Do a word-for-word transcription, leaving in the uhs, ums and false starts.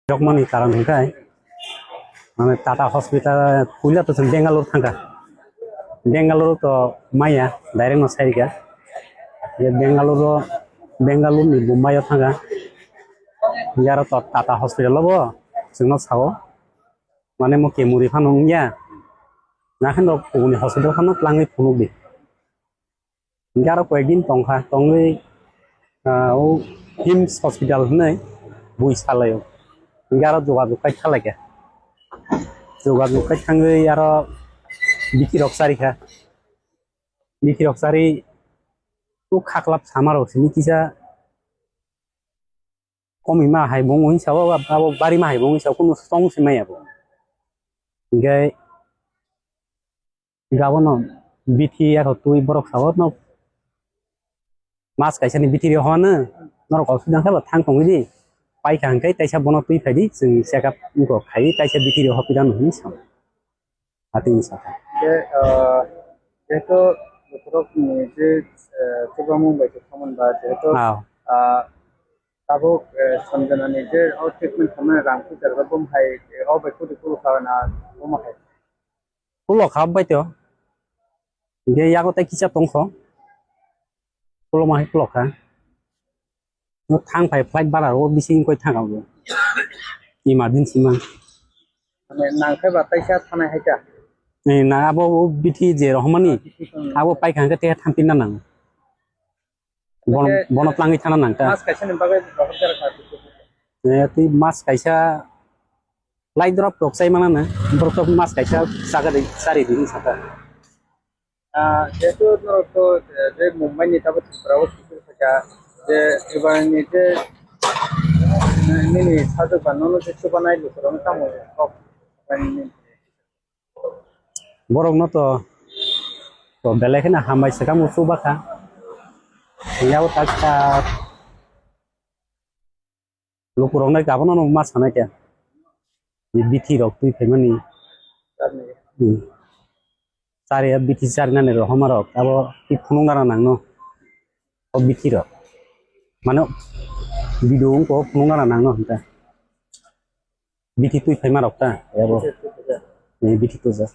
Rokmani karon hwnkhe, mane Tata Hospital puila to chwng Bangalore thangkha. Bangalore to maya direct no sairikha. Ye Bangalore, Bangalore ni Bombay o thangkha. Yaro to Tata Hospital o bo chwngno sao. Mane mo kemuri phano wngya. Nakhen rok kubuni hospital phano twlangwi phunukdi. Hingke aro koyekdin tongkha, tongwi, ah, o hims hospital hinwi bui salaio. Hingke aro jogajog kai thalaikha. Jogajog kai thangwi aro bithi rok charikha. Bithi rok chari o khaklap sama rok simi kisa komi ma hai bo wngwi sao, abo bari ma hai bo wngwi sao, kunu song se maya bo. Hingke gabono bithi ya twi borok sao no mas kaisa ni bithi rw hwn norok kok sudang khe bo thang tongwi di paikha hwnkhe taisa bono twi phai di chwng check up wngkok khai taisa bithi rw hopida no hinwi sao. Atini saka. Ke, ah, jehetu bokhorok ni je, eh, chubamung bai khe thangmani ba jehetu, ah, tabuk, eh, Sanjana ni je o treatment khamnai rang pujar ba bom hai, eh, o bai kudi kulu kha na bom hai. Kulu kha bai to. Ge yago tai kisa tongkho. Kulu ma hai kulu kha. No thang phai flight bara o bising koi thang abo. Emergency man. Mane nang khe ba taisa thanai hai ta. Ni na abo o bithi je rohmani. Bithi tong. Abo pai khang khe te thampin na nang. Bono, bono tlangwi thana nang ta. Mas kaisa ni bagwi rohor jara kha. Eh, twi mas kaisa lai drop tok chai mana na. Drop tok mas kaisa chaga de chari din saka. Ah, jehetu norok to, eh, je Mumbai ni tabuk Tripura o sujur khaikha, je eba ni je, eh, nini sajwk ba nono je chubanai lukurok no tamo kok. Borok no to, to belai kheno hambai swkang bo chubakha. Yabo tak tak. Lukurok nai gabono no ma sanai khe. Ni bithi rok twi phaimani. Hmm. Chari ya bithi chari nani rok homa rok abo ki phunuk nana nang no. O bithi rok. Mano video wngko phunuk nana nang no hinta. Bithi twi phaima rok ta abo. Ni bithi tuja.